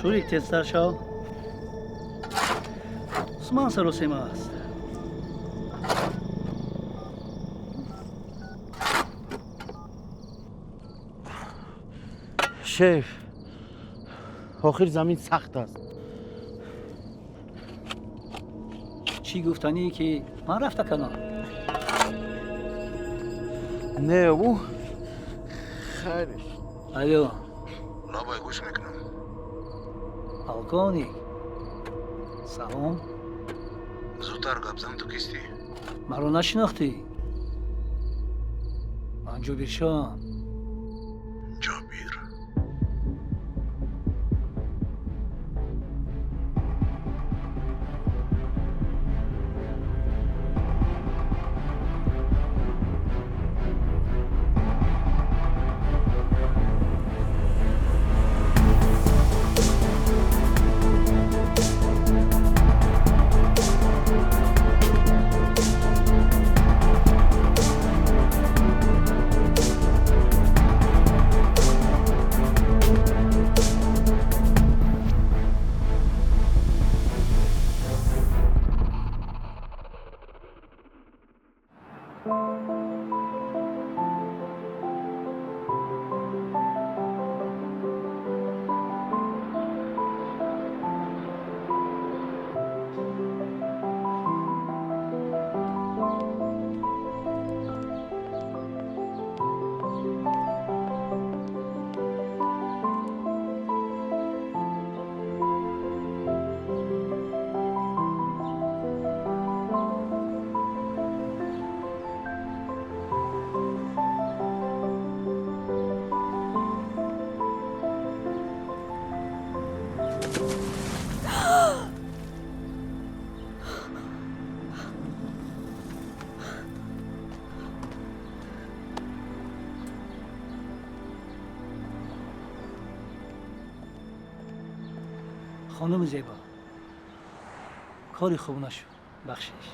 Шурик, тезтар шав. Усман саросема аст. Шеф, охир замин сахт аст. Чӣ гуфтанӣ, ки ман рафта канор? Не, ӯ хайр. Алё. Лабай, гӯш мекунам. Полковник, салом. Зудтар гап зан, ту кистӣ? Маро нашинохтӣ? Ман Ҷобиршоҳам. Ҷобир? Хонуми зебо, кори хуб нашуд, бахшиш.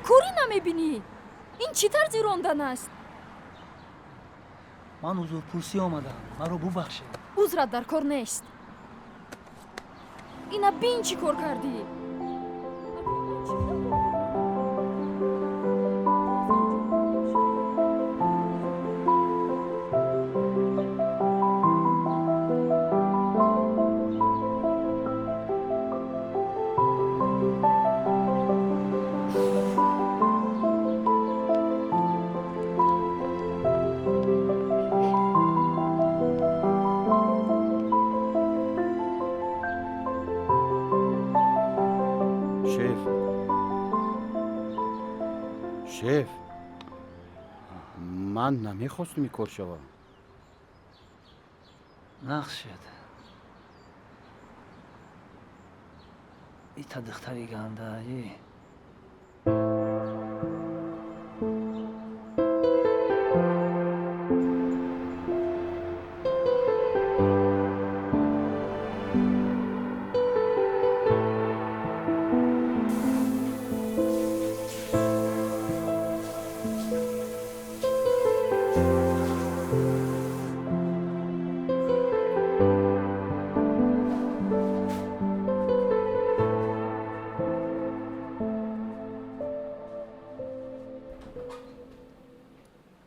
Кӯрӣ намебинӣ? Ин чӣ тарзи рондан аст? Ман узрпурсӣ омадам, маро бубахшед. Узрат дар кор нест. Ина бин, чӣ кор кардӣ. Шеф, шеф, ман намехостум ин кор шавам. Нағз шуд. Ита духтари гандаи.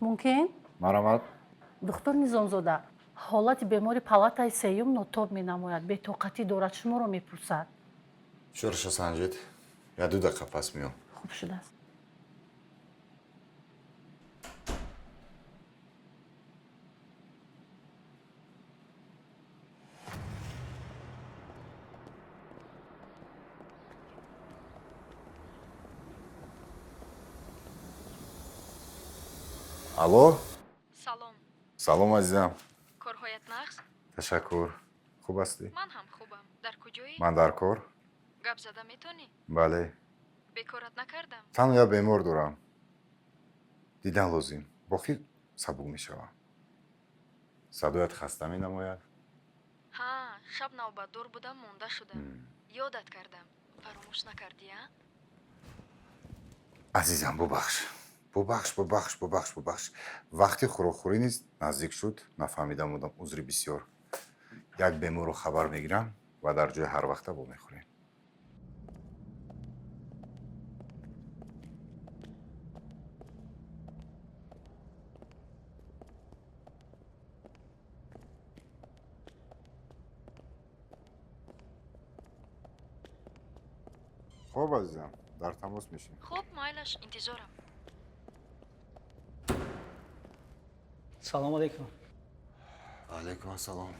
Мумкин? Марҳамат. Духтур Низомзода, ҳолати бемори палатаи сеюм нотоб менамояд, бетоқатӣ дорад, шуморо мепурсад. Фишораша санҷед, я 2 дақиқа пас меом. Хуб шудааст. Алло. Салом. Салом, азизам. Корҳоят нағз? Ташаккур, хуб ҳастӣ? Ман ҳам хубам. Дар куҷоӣ? Ман дар кор. Гап зада метонӣ? Бале. Бекорат накардам? Танҳо як бемор дорам, дидан лозим, боқӣ сабук мешавам. Садоят хаста менамояд. Ҳа, шаб навбатдор будам, монда шудам. Ёдат кардам. Фаромӯш накардӣ, а? Азизам, бубахш, бубахш, бубахш, бубахш, бубахш. Вақти хӯрокхӯрӣ низ наздик шуд, нафаҳмида мондам, узри бисёр. Як беморро хабар мегирам. Ва дар ҷои ҳарвақта вомехӯрем. Хуб, азизам, дар тамос мешем. Хуб, майлаш, интизорам. Салом алейкум. Алейкум ассалом.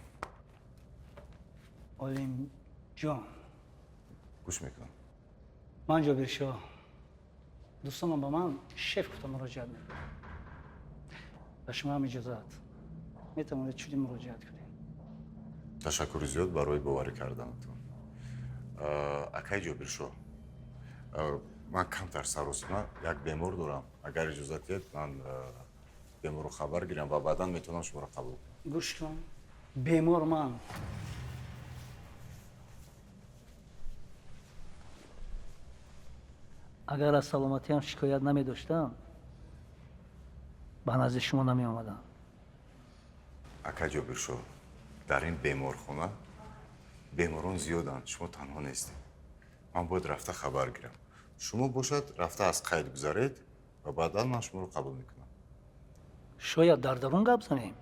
Олимҷон. Гӯш мекунам. Ман Ҷобиршоҳ. Дӯстонам ба ман шеф гуфта муроҷиат мекунанд. Ба шумо ҳам иҷозат. Метавонед чунин муроҷиат кунед. Ташаккури зиёд барои боварӣ карданатон. Акаи Ҷобиршоҳ, ман камтар саросима, як бемор дорам. Агар иҷозат диҳед, ман беморро хабар гирам ва баъдан метавонам шуморо қабул кунам. Гӯш кун, бемор ман. Агар аз саломатиам шикоят намедоштам, ба назди шумо намеомадам. Ака Ҷобиршоҳ, дар ин беморхона беморон зиёданд, шумо танҳо нестед. Ман бояд рафта хабар гирам. Шумо бошад рафта аз қайд гузаред ва баъдан ман шуморо қабул мекунам. Шояд дар дарун гап занем?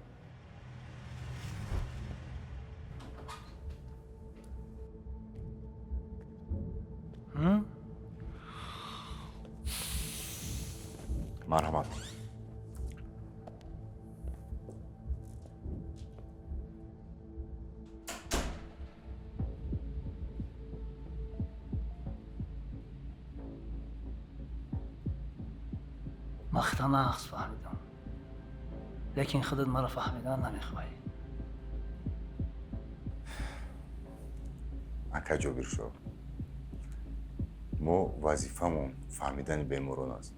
Марҳамат. Махта нағз фаҳмидам, лекин худат маро фаҳмидан намехоҳӣ. Ака Ҷобиршоҳ, мо вазифамон фаҳмидани беморон аст.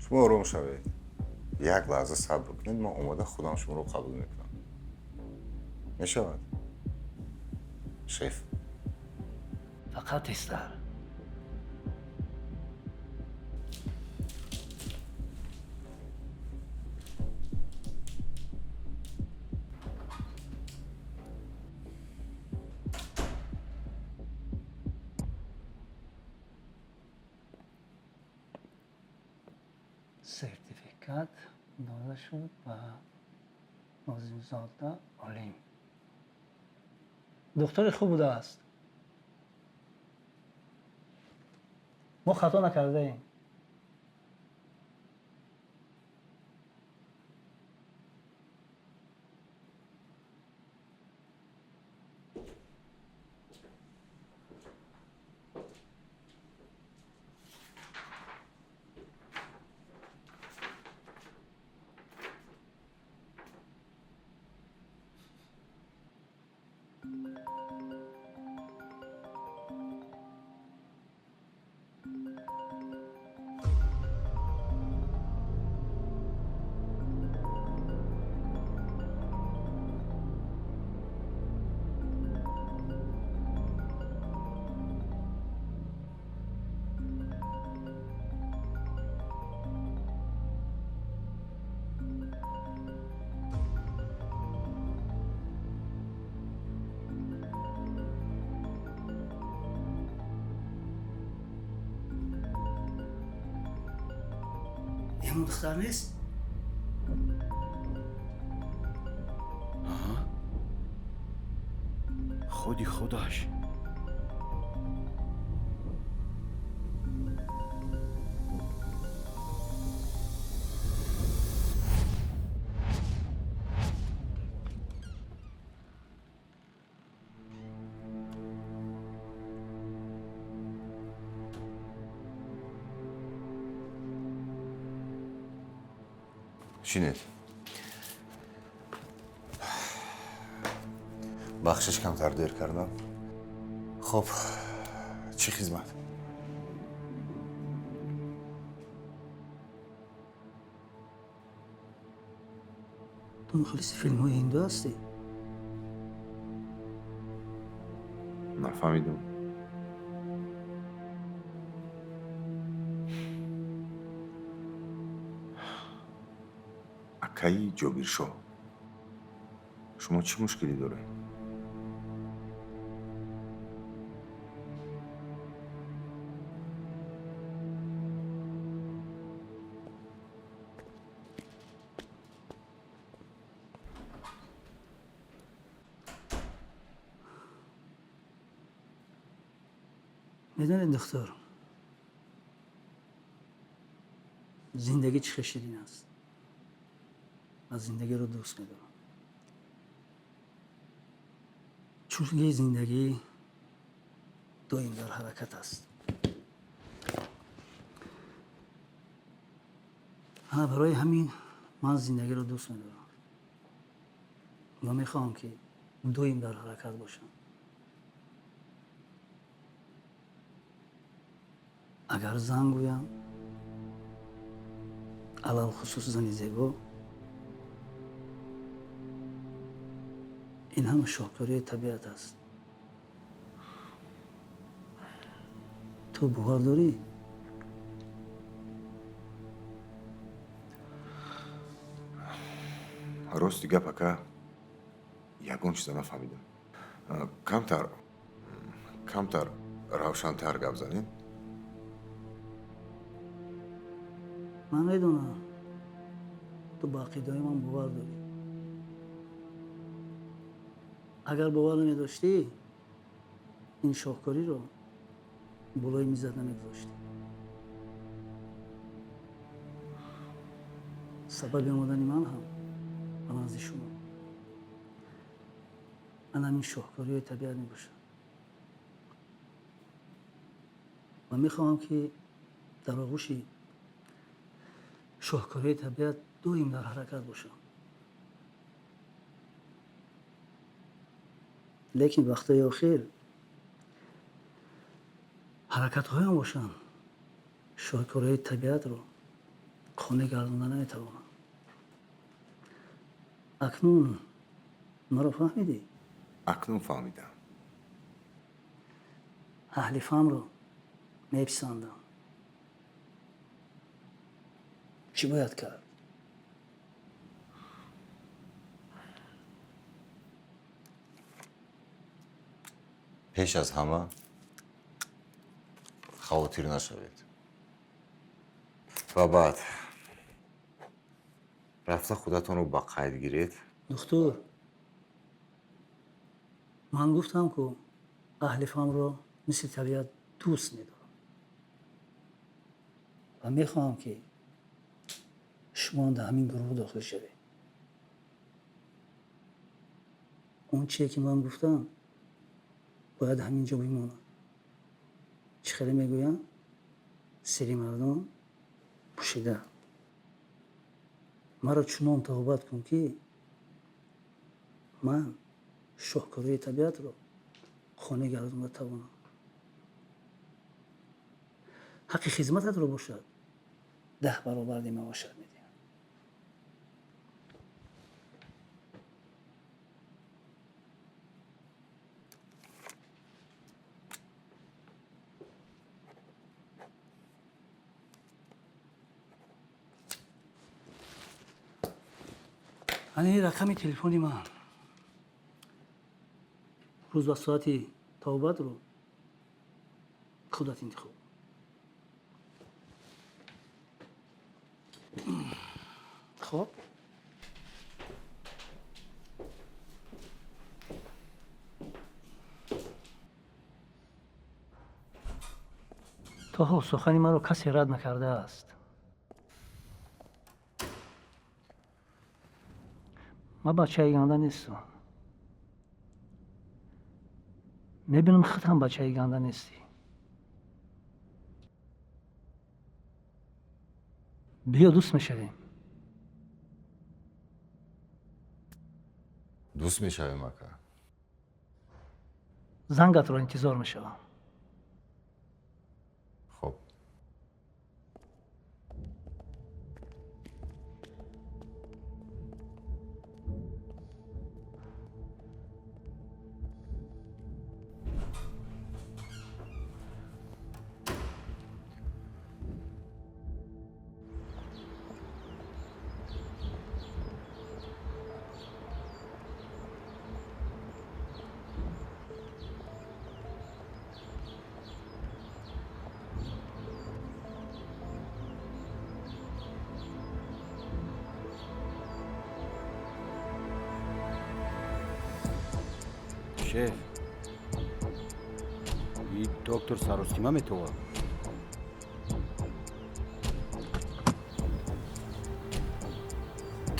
Шумо ором шавед, як лаҳза сабр кунед, ман омода худам шуморо қабул мекунам. Мешавад, шеф? Фақат тезтар. Сертификат дода шуд ба Нозимзода Олим. Духтури хуб будааст. Мо хато накардаем. Ҳамон духтар нест? Худи худаш. Шинед. Бахшиш, камтар дер кардам. Хуб, чӣ хизмат? Ту мухлиси филмҳои ҳинду ҳастӣ? Нафаҳмидам. Акаи Ҷобиршоҳ, шумо чӣ мушкилӣ доред? Медонед, духтур, зиндагӣ чӣ хел ширин аст. Ман зиндагиро дӯст медорам, чунки зиндагӣ доим дар ҳаракат аст. Ана барои ҳамин ман зиндагиро дӯст медорам ва мехоҳам, ки доим дар ҳаракат бошам. Агар зан гӯям, алалхусус зани зебо, ин ҳама шоҳкории табиат аст. Ту бовар дорӣ? Рости гап, ака, ягон чиза нафаҳмидам. Камтар равшантар гап занед. Ман медонам, ту ба ақидаҳои ман бовар дорӣ. Агар бовар намедоштӣ, ин шоҳкориро болои мизат намегузоштӣ. Сабаби омадани ман ҳам ба назди шумо ана ҳамин шоҳкориҳои табиат мебошад ва мехоҳам, ки дар оғӯши шоҳкориҳои табиат доим дар ҳаракат бошам. Лекин вақтҳои охир ҳаракатҳоям бошанд, шоҳкориҳои табиатро қонеъ гардонда наметавонам. Акнун маро фаҳмидӣ? Акнун фаҳмидам. Аҳли фаҳмро меписандам. Чӣ бояд кард? Пеш аз ҳама хавотир нашавед ва баъд рафта худатонро ба қайд гиред. Духтур, ман гуфтам, ку аҳли фаҳмро мисли табиат дӯст медорам ва мехоҳам, ки шумо дар ҳамин гурӯҳ дохил шавед. Он чие, ки ман гуфтам, бояд ҳамин ҷо бимонад. Чӣ хеле мегӯянд, сири мардон пӯшида. Маро чунон тавбат кун, ки ман шоҳкории табиатро қонеъ гардонда тавонам. Ҳаққи хизмататро бошад, 10 баробар маошат медиҳам. Ана ин рақами телефони ман. Рӯз ва соати тавбатро худат интихоб. Хоб, то ҳол сухани маро касе рад накардааст. Ман бачаи ганда нестам. Мебинам, худ ҳам бачаи ганда нестӣ. Биё, дӯст мешавем. Дӯст мешавем, ака. Зангатро интизор мешавам. Хоб. Шеф, И доктор саросима метовад.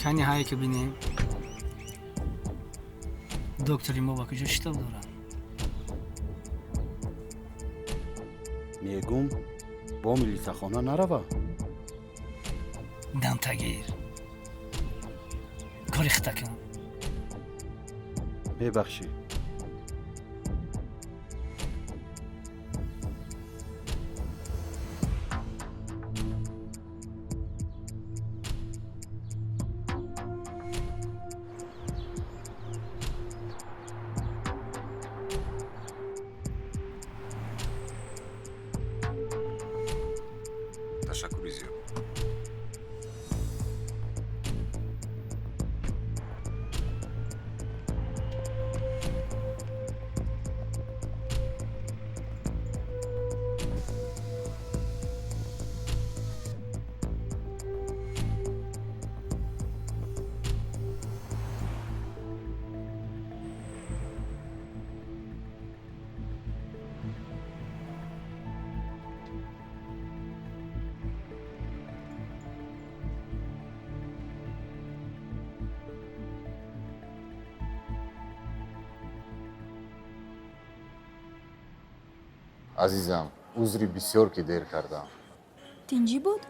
Кани ҳае ки бинем, доктори мо ба куҷо шитоб дорад? Мегум, бо милисахона нарава. Дамтагир, кори хита кун. Мебахшӣ. Ташаккури зиёд. Азизам, узри бисёр, ки дер кардам. Тинҷӣ буд?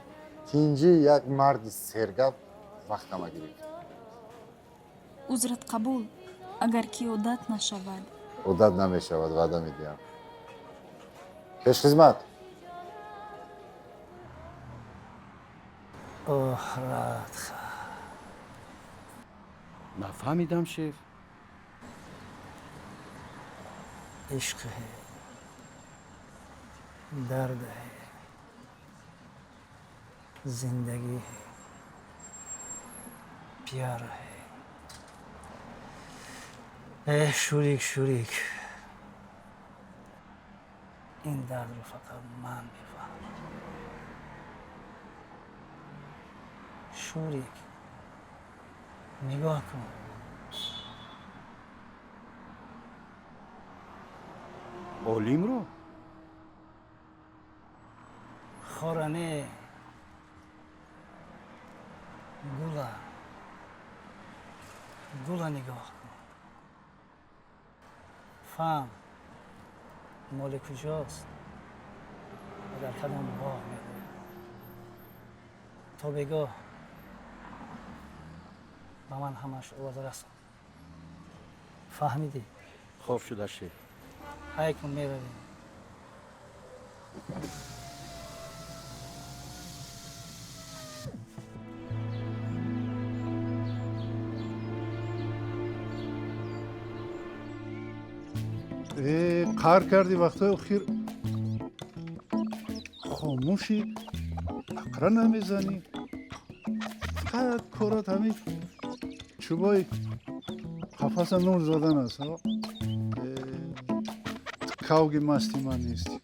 Тинҷӣ, як марди сергап вақтама гирифт. Узрат қабул, агар ки одат нашавад. Одат намешавад, ваъда медиҳам. Пешхизмат! Оҳ, Радха. Нафаҳмидам, шеф. Ишқ ҳе, дард ҳе, зиндагӣ ҳе, пиёр ҳе. Эҳ, Шурик, Шурик, ин дардро фақат ман мефаҳмам. Шурик, нигоҳ кун. Олимро? Хора не, гула, гула нигоҳ кун. Фаҳм, моли куҷост ва дар кадом боғ мерӯяд. То бегоҳ ба ман ҳамаш оварда расон. Фаҳмидӣ? Хоб шуда, шеф. Ҳай кун, меравем. Э, қаҳр кардӣ. Вақтҳои охир хомӯшӣ, ақра намезанӣ, фақат корат ҳамин чӯбои қафаса нур задан аст. Э, кавги масти ман нестӣ.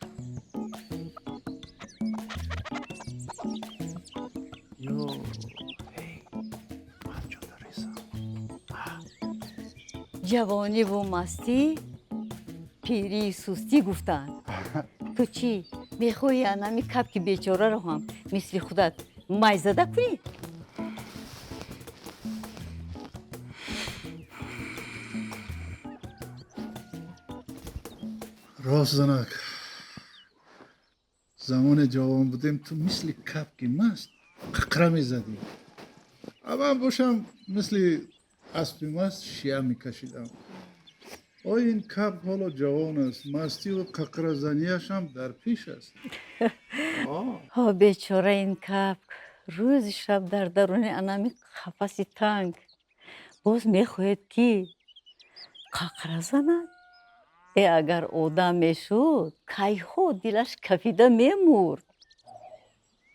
Ё, ман ҷода резам. Ҷавониву мастӣ, пирии сустӣ гуфтанд. Ту чӣ мехоҳӣ, анами кабки бечораро ҳам мисли худат майзада кунӣ? Рост, занак, замоне ҷавон будем, ту мисли кабки маст қиқра мезадӣ, а ман бошам мисли аспи маст шия мекашидам. Ой, ин кабк ҳоло ҷавон аст, мастиву қиқразанияшам дар пеш аст. Ҳо, бечора ин кабк рӯзи шаб дар даруни анами қафаси танг боз мехоҳед, ки қақра занад. Э, агар одам мешуд, кайҳо дилаш кафида мемурд.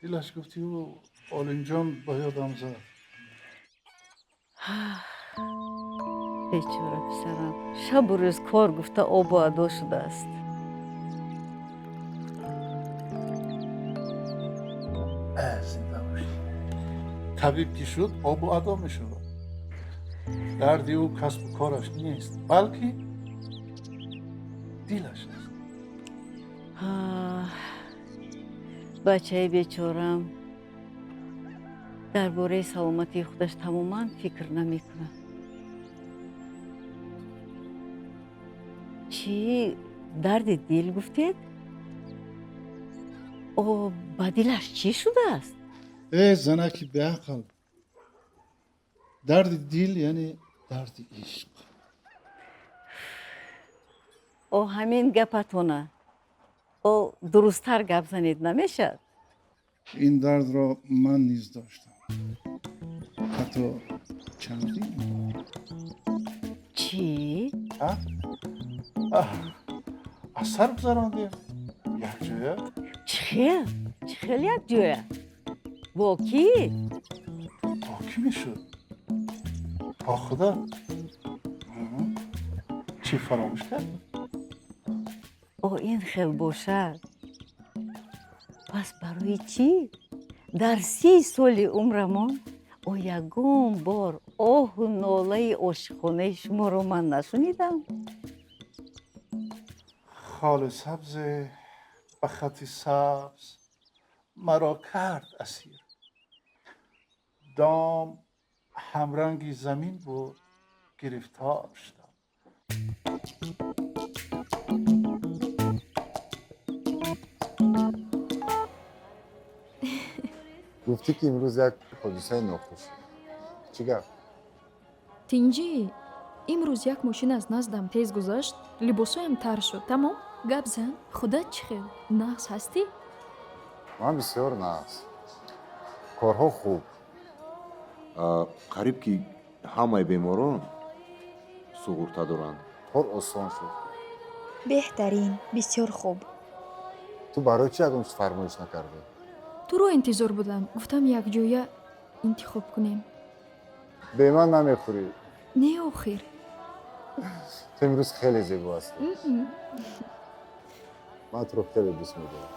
Дилаш гуфтиу Олимҷон ба ёдам зад. Бечора писарам шабу рӯз кор гуфта обу адо шудааст. Зинда бошӣ. Табиб ки шуд, обу адо мешавад. Дарди ӯ касбу кораш нест, балки дилаш аст. Бачаи бечорам дар бораи саломатии худаш тамоман фикр намекунад. Чӣ дарди дил гуфтед? О, ба дилаш чӣ шудааст? Э, занаки беақл, дарди дил яъне дарди ишқ. О, ҳамин гапатона. О, дурусттар гап занед, намешавад? Ин дардро ман низ доштам, ҳатто чандин бор. Чӣ? Аз сар гузарондем якҷоя. Чӣ хел? Чӣ хел якҷоя? Бо кӣ? Бо кӣ мешуд? Бо худо. Чӣ, фаромӯш кардӣ? О, ин хел бошад, пас барои чӣ дар 30 соли умрамон о ягон бор оҳу нолаи ошиқонаи шуморо ман нашунидам? Холи сабзе ба хати сабз маро кард асир. Дом ҳамранги замин буд, гирифтор шудам. Гуфтӣ, ки имрӯз як ҳодисаи нохуш. Чӣ гап? Тинҷӣ, имрӯз як мошин аз наздам тез гузашт, либосҳоям тар шуд. Тамом. Гап зан, худат чӣ хел, нағз ҳастӣ? Ман бисёр нағз, корҳо хуб. Қариб ки ҳамаи беморон суғурта доранд, кор осон шуд. Беҳтарин, бисёр хуб. Ту барои чӣ ягон чиз фармоиш накардӣ? Туро интизор будам, гуфтам, якҷоя интихоб кунем. Бе ман намехӯрӣ? Не, охир. Ту имрӯз хеле зебо ҳастӣ. Ман туро хеле дӯст медорам.